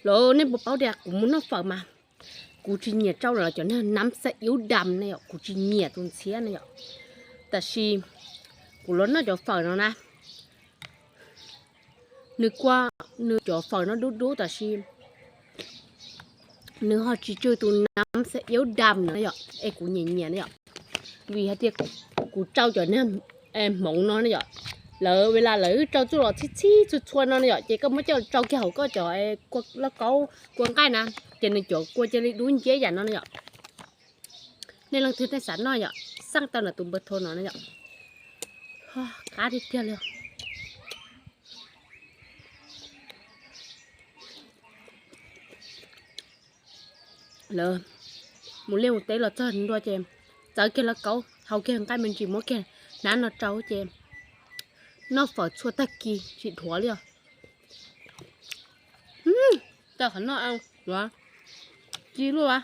Lawv, nej puas paub tias kuv mus noj fawm mas kuv tsis nyiam rau los cov neeg nab xaj iub dam ne yom, kuv tsis nyiam tus ntxhiab ne yom. Tab sis kuv los noj cov fawm no na, nws kua, nws cov fawm no dub dub tab sis nws ho tsis tsw tus nab xaj iub dam no yom, es kuv nyiam nyiam ne yom. Vim hais tias kuv rau cov neeg hmoov no ne yom, lawv ua li lawv rau txuj lom txhij txhij txhua txhua no ne yom, ces koj muab coj rau kiag hauv koj cov kua lauj kaub kua nqaij na, ces nws cov kua cia li dub nciab yam no ne yom. Nej leej twg nej xav noj yom, xaj tau ntawm tus npawb thau no ne yom. Qab tiag tiag li. Lawv, mus liaj mus teb los txog ntua ces txawb kiag lauj kaub, hau kiag nqaij me ntsis, muab kiag hnab no rau ces noj fawm txhua tag kis tsis dhuav li os. Tau qhov no, ci luaj.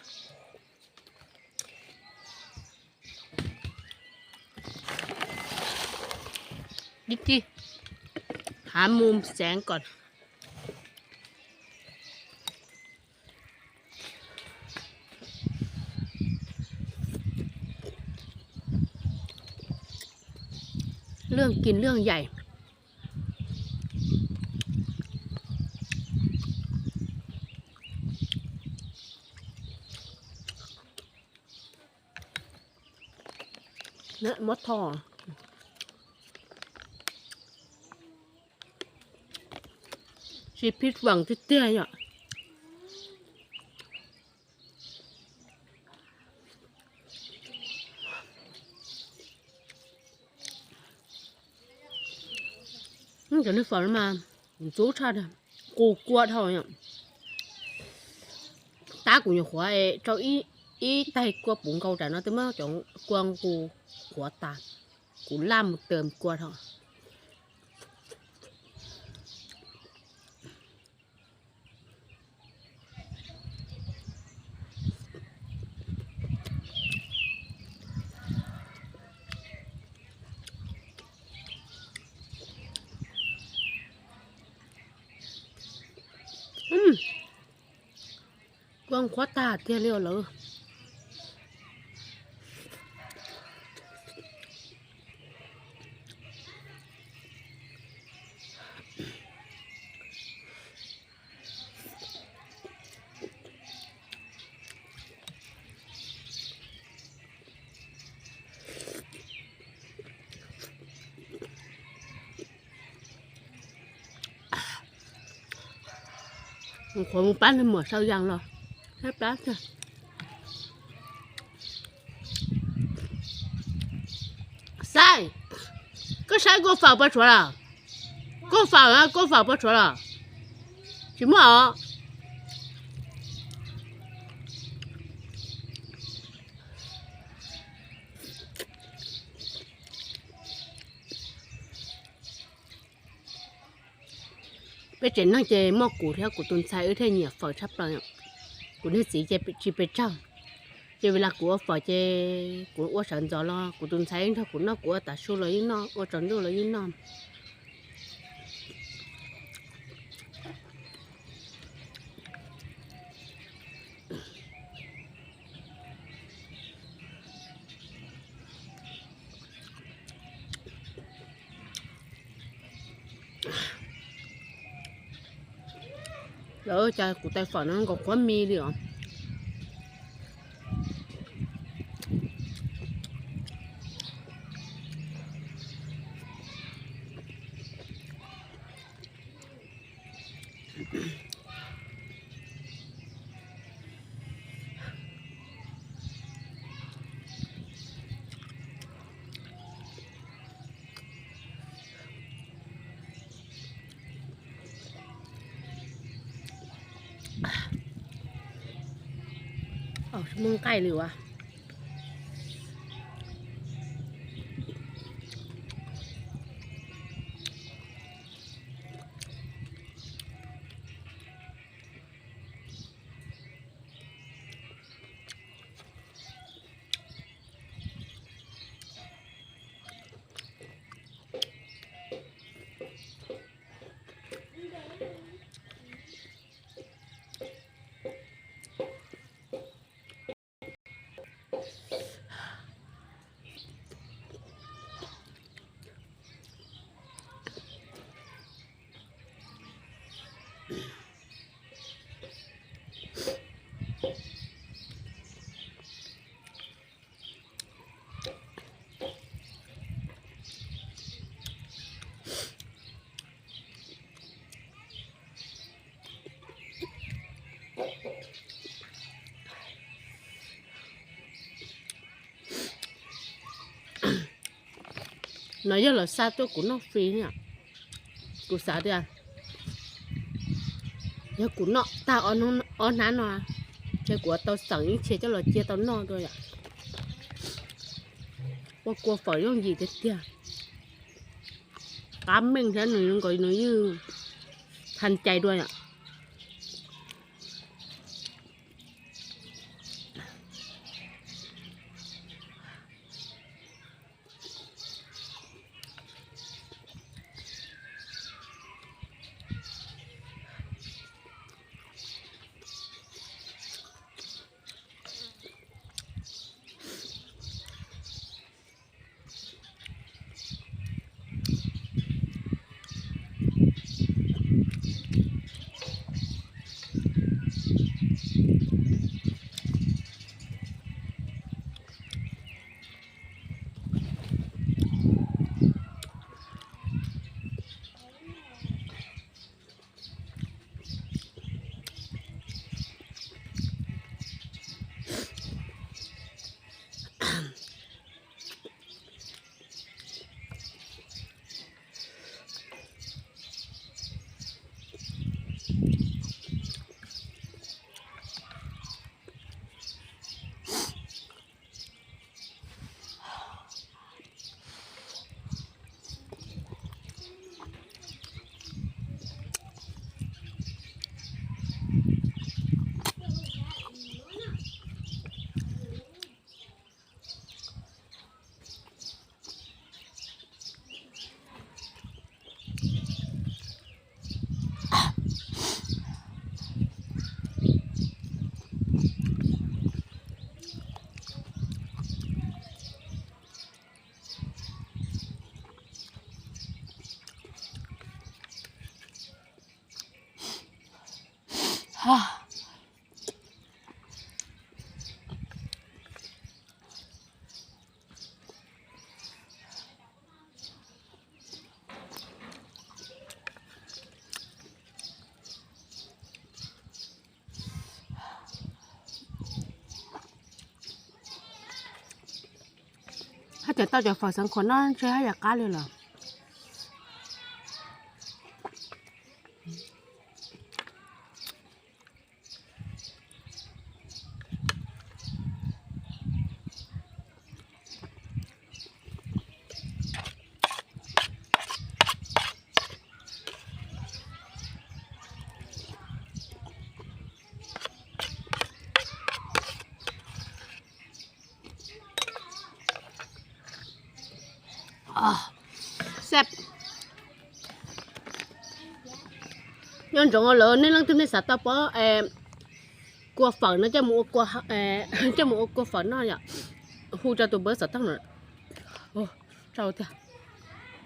Ib tij, hav mus xeev kom เรื่องกินเรื่องใหญ่ Muab tho, tsis phij vam tiag tiag yom. Cov neeg fawm no mas ntxub tshaj, qus kua dhau. Tab kuv nyuam qhuav rau ib taig kua puv nkaus tas no twb muab cov kua nqus qhuav tas, kuv laj mus tawm kua dhau. Kua qhuav tag tiag li os lawm. Qhuav mus pab nws muam sau yas los saib plab tiag. Saib, koj saib kua fawm puas tshuav lawm? Kua fawm, kua fawm puas tshuav lawm? Tsis muaj os. Peb tsev neeg ces muaj kuv thiab kuv tus ntxhais wb thiaj nyiam fawm tshaj plaws. Kuv niag txiv ces tsis pes tsawg, ces vim li kuv ua fawm ces kuv ua sawv ntxov los kuv tus ntxhais wb nrog kuv noj, kuv ua tav su los yeej noj, ua tsaus ntuj los yeej noj. Lawv, cas kuv tais fawm no nkaus qhuav mi li os. Tsis muaj nqaij li as. No yog lawv xa tuaj kuv noj free na. Kuv xav tias yog kuv noj tag ob hnab no, ces kuv tau xeem ib txhia coj los cia tau noj dua yom. Ua kua fawm yooj yim tiag tiag. Qab meej thiab nws zoo nkaus nws yeej than cai dua yom. Haj tseem tau cov fawm xeev khuam no ntshe haj yam qab li lawm. Nyob ntsoov lawm nej leej twg nej xav tau pob kua fawm no coj mus ua kua fawm noj yom, hu rau tus npawb xov tooj no. Tsau tiag.